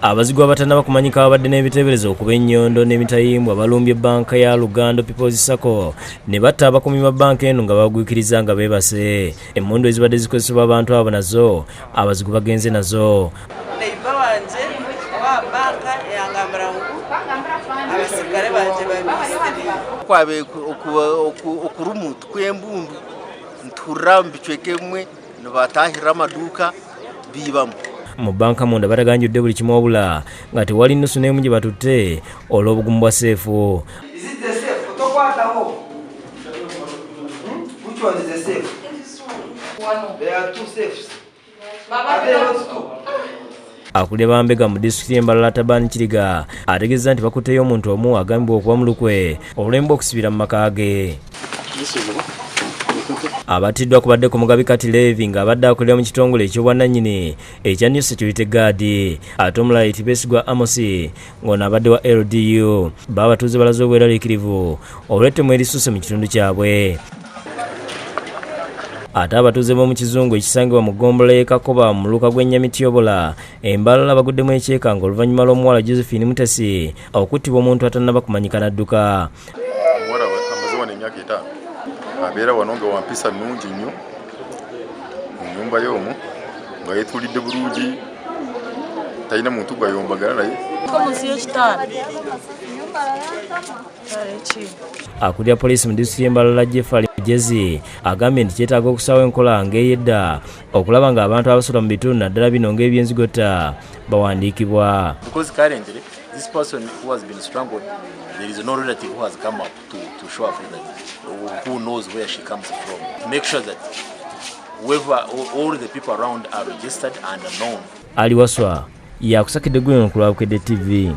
Abazigu abatannaba kumanyika babadde n'ebiteeberezo okuba ennyondo n'emitayimbwa balumbye bbanka ya Lugando People's Sacco ne batta abakuumi ba bbanka eno nga babagwikiriza nga beebase. Emmundu ezibadde zikozesebwa abantu abo nazo abazigu bagenze nazo. Neiba wangye owa banka yangambira ngu abasirikare bangye babiisire. Kwabaire okurumu tw'embundu nituhurira omu bicweka ebimwe nibatahirira amaduuka biibamu. Mu bbanka munda bataganjudde buli kimu wabula nga tewali nnusu n'emu gye batutte olw'obugumu bwa seefu. Is it the safe? Otokwataho. Which one is the safe? There are two safes. Are there not two? Akulira bambega mu disitulikiti y'e Mbarara Taban Kiriga ategeezezza nti bakutteyo omuntu omu agambibwa okuba mu lukwe olw'embwa okusibira mu maka ge. Abattiddwa kubadde ku Mugabi Kati Levi ng'abadde akulira mu kitongole eky'obwannannyini ekya New Security Guard, ate omulala ye Tibesigwa Amos ng'ono abadde wa LDU. Bo abatuuze balaze obweraliikirivu olw'ettemu erisusse mu kitundu kyabwe. Ate abatuuze b'omu Kizungu ekisangibwa mu ggombolola y'e Kakoba mu muluka gw'e Nyamityobola e Mbarara baguddemu ekyekanga oluvannyuma lw'omuwala Josephine Mutesi okuttibwa omuntu atannaba kumanyika n'adduka. Omuwala amaze wano emyaka 5 abeera wano nga wampisa nnungi nnyo mu nnyumba y'omwo nga yeetuulidde bulungi, talina muntu gwayombagana naye. Akulira poliisi mu disitulikiti y'e Mbarara Jeffrey Mujezi agambye nti kyetaaga okusaawo enkola ng'ey'edda okulaba ng'abantu abasula mu bitundu naddala bino ng'ebyenzigotta bawandiikibwa. Because currently this person who has been strangled, there is no relative who has come up to show up that who knows where she comes from. To make sure that whoever, all the people around are registered and are known. Ali Waswa yakusakidde eggulire ku lwa Bukedde TV.